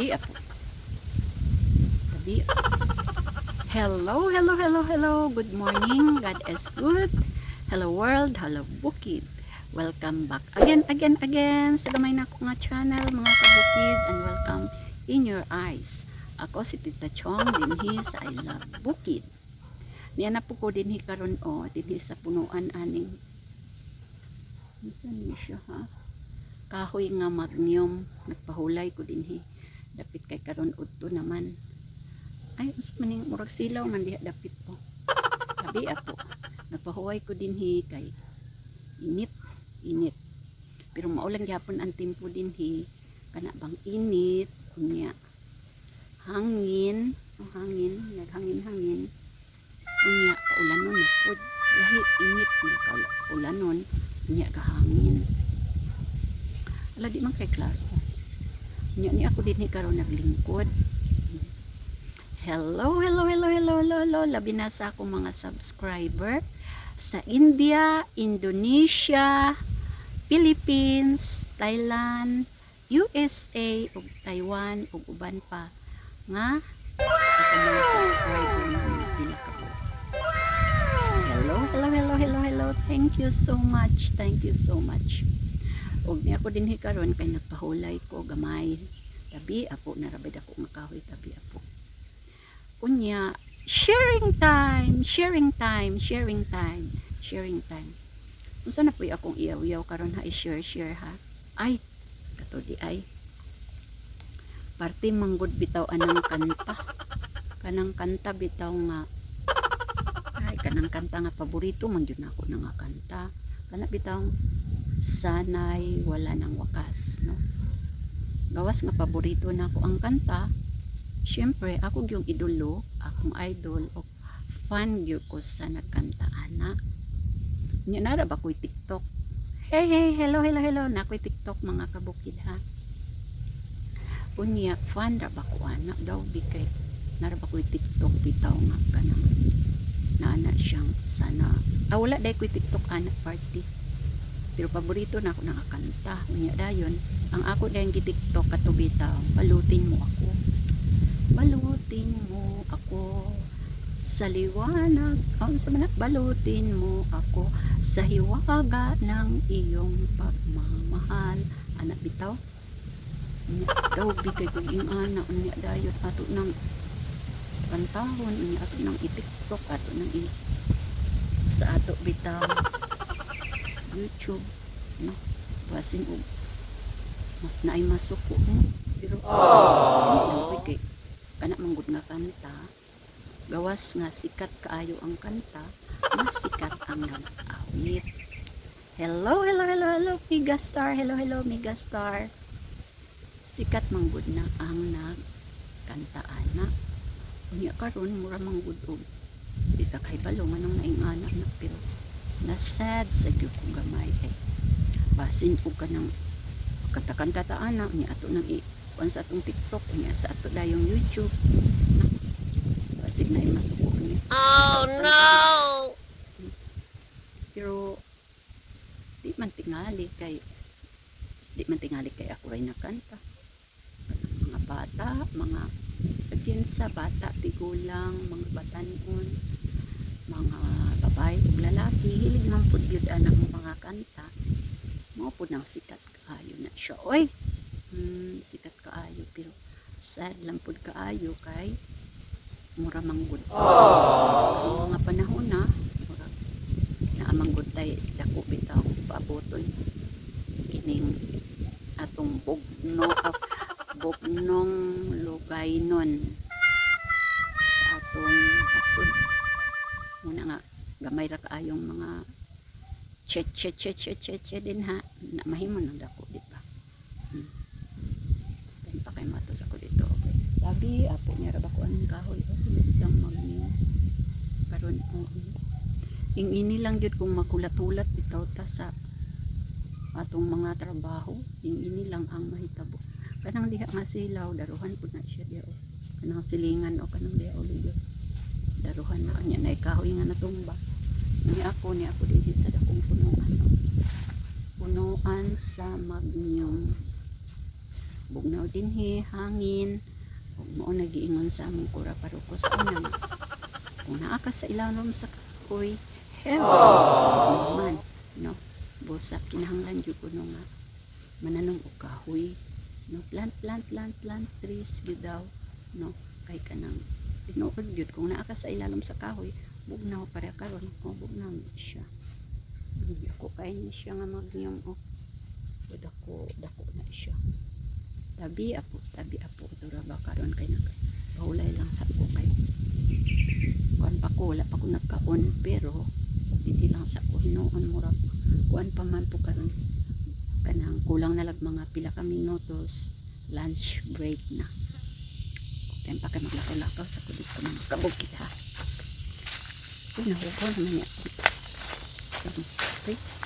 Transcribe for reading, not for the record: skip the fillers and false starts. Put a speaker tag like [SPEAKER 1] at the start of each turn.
[SPEAKER 1] Tabi apo. Tabi. Hello, hello, hello, hello. Good morning. God is good. Hello world, hello bukid. Welcome back again, again, again sa gamay na ko nga channel, mga kabukid, and welcome in your eyes. Ako si Tita Chong dinhi sa I Love Bukid. Niya na po ko dinhi karon o dinhi sa punuan aning, bisan ni siya ha, kahoy nga magniyom. Nagpahulay ko dinhi dapit kay karon udto naman. Ay, unsa man ning murag silaw man diha dapit po. Tabi apo. Nagpahuway ko dinhi kay init, init. Pero maulang gyapon ang tempo dinhi, kana bang init, unya hangin, oh, hangin, naghangin-hangin. Unya kaulanon na pud. Lahi init na kaulanon, unya gahangin. Ala, di man kay klaro. Unya ni ako dinhi karon naglingkod. Hello, hello, hello, hello, hello, hello. Labi na sa akong mga subscriber sa India, Indonesia, Philippines, Thailand, USA, ug Taiwan, ug uban pa nga akong mga subscriber nga mga pila ka po. Hello, hello, hello, hello, hello. Thank you so much. Thank you so much. Ug ni ako dinhi karon kay nagpahulay ko gamay. Tabi apo, narabay ako nga kahoy, tabi apo. Unya, sharing time, sharing time, sharing time, sharing time. Unsa na po'y akong iyaw-iyaw karon ha, i-share share ha? Ay, kato di ay. Parte manggod bitaw anang kanta. Kanang kanta bitaw nga, ay, kanang kanta nga paborito man jud nako na nga kanta. Kana bitaw "Sana'y Wala ng Wakas", no? Gawas nga paborito nako ang kanta. Siyempre, ako yung idolo, akong idol, o fan gyud ko sa nagkanta ana. Nya nara ba ko'y TikTok? Hey, hey, hello, hello, hello. Na ko'y TikTok, mga kabukid ha. Unya, fan ra ba ko ana? Daw bikay. Nara ba ko'y TikTok bitaw nga kanang naana siyang sana. Ah, wala dai ko'y TikTok ana party. Pero paborito na ako nakakanta. Unya dayon, ang ako dayong gi-TikTok kato bitaw, "Balutin Mo Ako. Balutin mo ako sa liwanag." Oh, sa man, "Balutin mo ako sa hiwaga ng iyong pagmamahal." Anak bitaw. Unya, daw bigay kog ing ana, unya dayon ato nang kantahon, unya ato nang i-TikTok, ato nang i sa ato bitaw YouTube, no? Basin og mas naay masuko mo, pero dili lang koy kay kana manggod nga kanta. Gawas nga sikat kaayo ang kanta, mas sikat ang nag-awit. Hello, hello, hello, hello, Megastar. Hello, hello, Megastar. Sikat manggod na ang nagkanta ana. Unya karon mura manggod og di ta kay balo manong naing ana na, pero na sad sa gyud ko gamay kay basin og kanang kanta-kanta ta ana, unya ato nang i kuan sa atong TikTok, unya sa ato dayong YouTube na basig na masuko niya.
[SPEAKER 2] Oh no!
[SPEAKER 1] Pero di man tingali kay ako ray nakanta. Mga bata, mga sa kinsa, bata, tigulang, mga batanon, mga babae ug lalaki, hilig man pud gyud anang mga kanta. Mao pud nang sikat kaayo na siya oy. Sikat kaayo, pero sad lang pud kaayo kay mura manggod ang mga panahon na mura naa manggod tay dako bitaw paaboton kining atong bugno, ah, bugnong lugaynon sa atong hasod. Muna nga gamay ra kaayong mga che che che che che che din ha na mahimo nang dako, di ba? Then pa kay matos ako dito, okay. Tabi apo, niya ra ba ko anong kahoy oh, lang magniyo karon oh. Ing ini lang jud kung makulat-ulat bitaw ta sa atong mga trabaho, ing ini lang ang mahitabo. Kanang diha nga silaw, daruhan pud na siya diha oh. Kanang silingan o kanang diha ulo, daruhan na kanya na kahoy nga natumba. Ni ako dinhi sa dakong punuan oh. Punuan sa magniyom. Bugnaw dinhi, hangin. Ug mao nagiingon sa among kura paroko sa una nga, kung naa ka sa ilalom sa kahoy, heaven man, no? Busa kinahanglan jud kuno nga mananom og kahoy, no? Plant, plant, plant, plant trees gyud daw, no? Kay kanang tinuod gyud, kung naa ka sa ilalom sa kahoy, bugnaw para karon. Oh, bugnaw ni siya. Ako kay ni siya nga magniyom, oh. Dako dako na siya. Tabi apo, tabi apo tura ba karon kay nag pahulay lang sa ko kay kuan pa ko, wala pa ko nagkaon, pero hindi lang sa ko hinuon, murag kuan pa man po karon, kanang kulang na lang mga pila ka minutos, lunch break na. Time pa kay maglakaw-lakaw sa ko dito, mga kabukid, ha. Uy, nahugaw naman niya. So, okay.